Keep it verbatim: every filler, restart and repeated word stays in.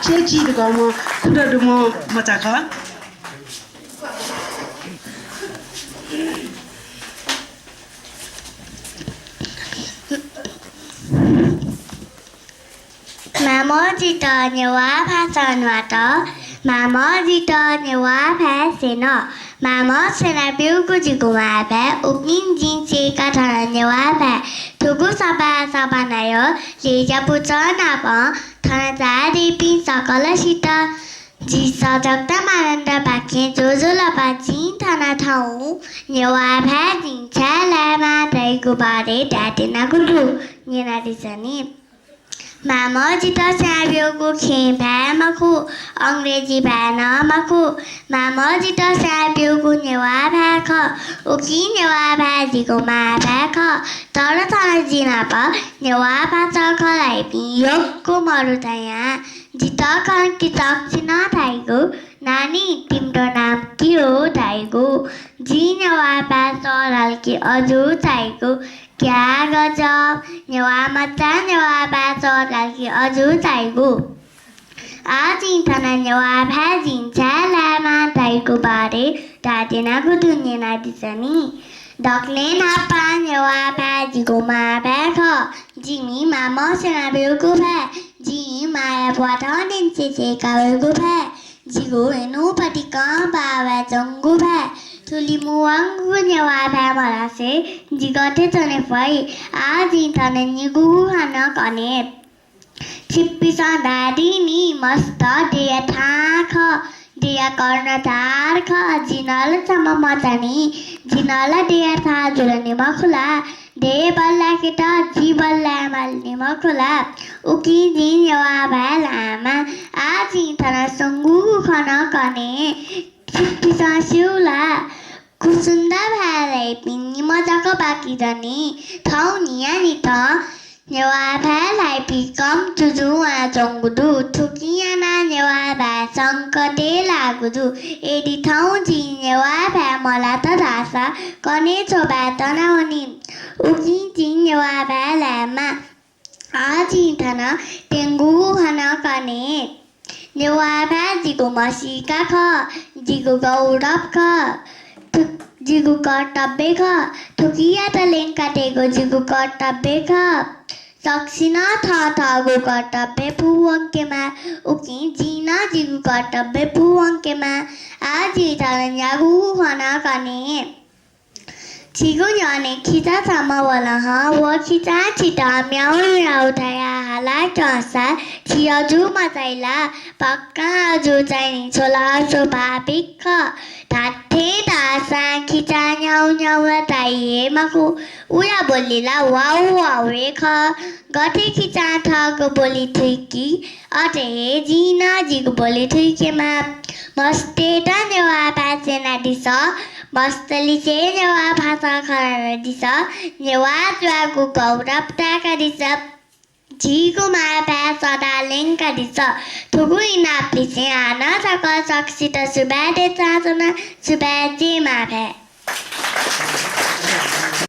छेँ चिधुंकूम्ह खुदँ दुम्ह मचा खः। मामं जितः नेवाः भाषा न्वात, मामं जितः नेवाः भाय् स्यन। मामं स्यनाब्यूगु जिगु मांभाय्, उकिं जिं चय्‌का थन नेवाः भाय्। थुगु सभाय् सभानायः लय्‌ज्यापुचः नाप थन झाःदीपिं सकलसित जि सजगता मानन्धरपाखें ज्वजलपा। जिं थन थौं नेवाः भाय् जिं छाय् लायेमाः धइगु बारे धायेत्यनागु दु, न्यनादिसँ नि। मामं जितः स्यनाब्यूगु खिं भाय् मखु, अंग्रेजी भाय् नं मखु। मामं जितः स्यनाब्यूगु नेवाः भाय् खः। उकिं नेवाः भाय् जिगु मांभाय् खः। तर थन जि नाप नेवाः भाषां खँ ल्हाइपिं यक्व मदु धयां जितः खँ ल्हाइपिं सकसिनं धाइगु, नानी, तिमिगु नाम कि हो धाइगु, जिं नेवाः भाय् सः धाल कि अजू धाइगु, क्या गजब, नेवाः मचां नेवाः भाय् सः धाल कि अजू धाइगु। आः जिं थन नेवाः भाय् जिं छाय् लायेमाः धइगु बारे धायेत्यनागु दु, न्यनादिसँ नि। दकलय् न्हापां नेवाः भाय् जिगु मांभाय् खः। जिमि मामं स्यनाब्यूगु भाय्। जिं मांया प्वाथंनिसें चय्‌का वयागु भाय्। जिगु न्हूपतिकं बाः वयाच्वंगु भाय्। थुलि मुंवंगु नेवाः भाय् मल्हासें जि गथे च्वने फइ? आः जिं थन निगूगु खँ नं कने। छिकपिन्सं धाःथें नि, मस्त दया थाहां खः, दया कर्णधार खः। जि नं ला छम्ह मचा नि, जि नं ला दया थाहां जुल नि मखु ला? दया बल्लाकेत जि बल्लाये माल नि मखु ला? उकिं जिं नेवाः भाय् ल्हायेमाः। आः जिं थन स्वंगूगु खँ नं कने। छिकपिन्सं स्यू ला? कुसुन्दा भाय् ल्हाइपिं निम्ह जक बाकि दनि। थौं न्हियान्हिथं नेवाः भाय् ल्हाइपिं कम जुजुं वनाच्वंगु दु। थुकिं यानाः नेवाः भाय् संकटय् लाःगु दु। यदि थौं जिं नेवाः भाय् मल्हात धाःसा कन्हय् छ्वबाय् तनावनी। उकिं जिं नेवाः भाय् ल्हायेमाः। आः जिं थन प्यंगूगु खँ नं कने। नेवाः भाय् जिगु म्हसीका खः, जिगु गौरव खः, थु-, जिगु कर्तव्य खः। थुकियात ल्यंकातयेगु जिगु कर्तव्य खः। सकसिनं थःथःगु कर्तव्य पूवंकेमाः, उकिं जिं नं जिगु कर्तव्य पूवंकेमाः। आः जिं थन न्यागूगु खँ नं कने। छिगु न्ह्यःने खिचा छम्ह वल हं, व खिचां छितः म्याउ म्याउ धयाः हाला क्यंसा छि अजू मचाइ ला? पक्कां अजू चाहिँ नि, छु ला स्वाभाविक खः। धात्थें धाःसां खिचां न्याउ न्याउ ला धाइ हे मखु, उया बोली ला वाउ वाउ हे खः। गथे खिचां थःगु बोली थुइकी, अथे हे जिं नं जिगु बोली थुइकेमाः। मस्तय्त नेवाः भाय् स्यनादिसँ, मस्तलिसे नेवाः भाषां खँ ल्हानादिसँ, नेवाः जुयागु गौरव ताय्कादिसँ। झीगु मांभाय् सदां ल्यंकादिसँ। थुगु इनाप लिसें हानं छकः सकसित सुभाय् देछानाच्वना। सुभाय्, जय मांभाय्।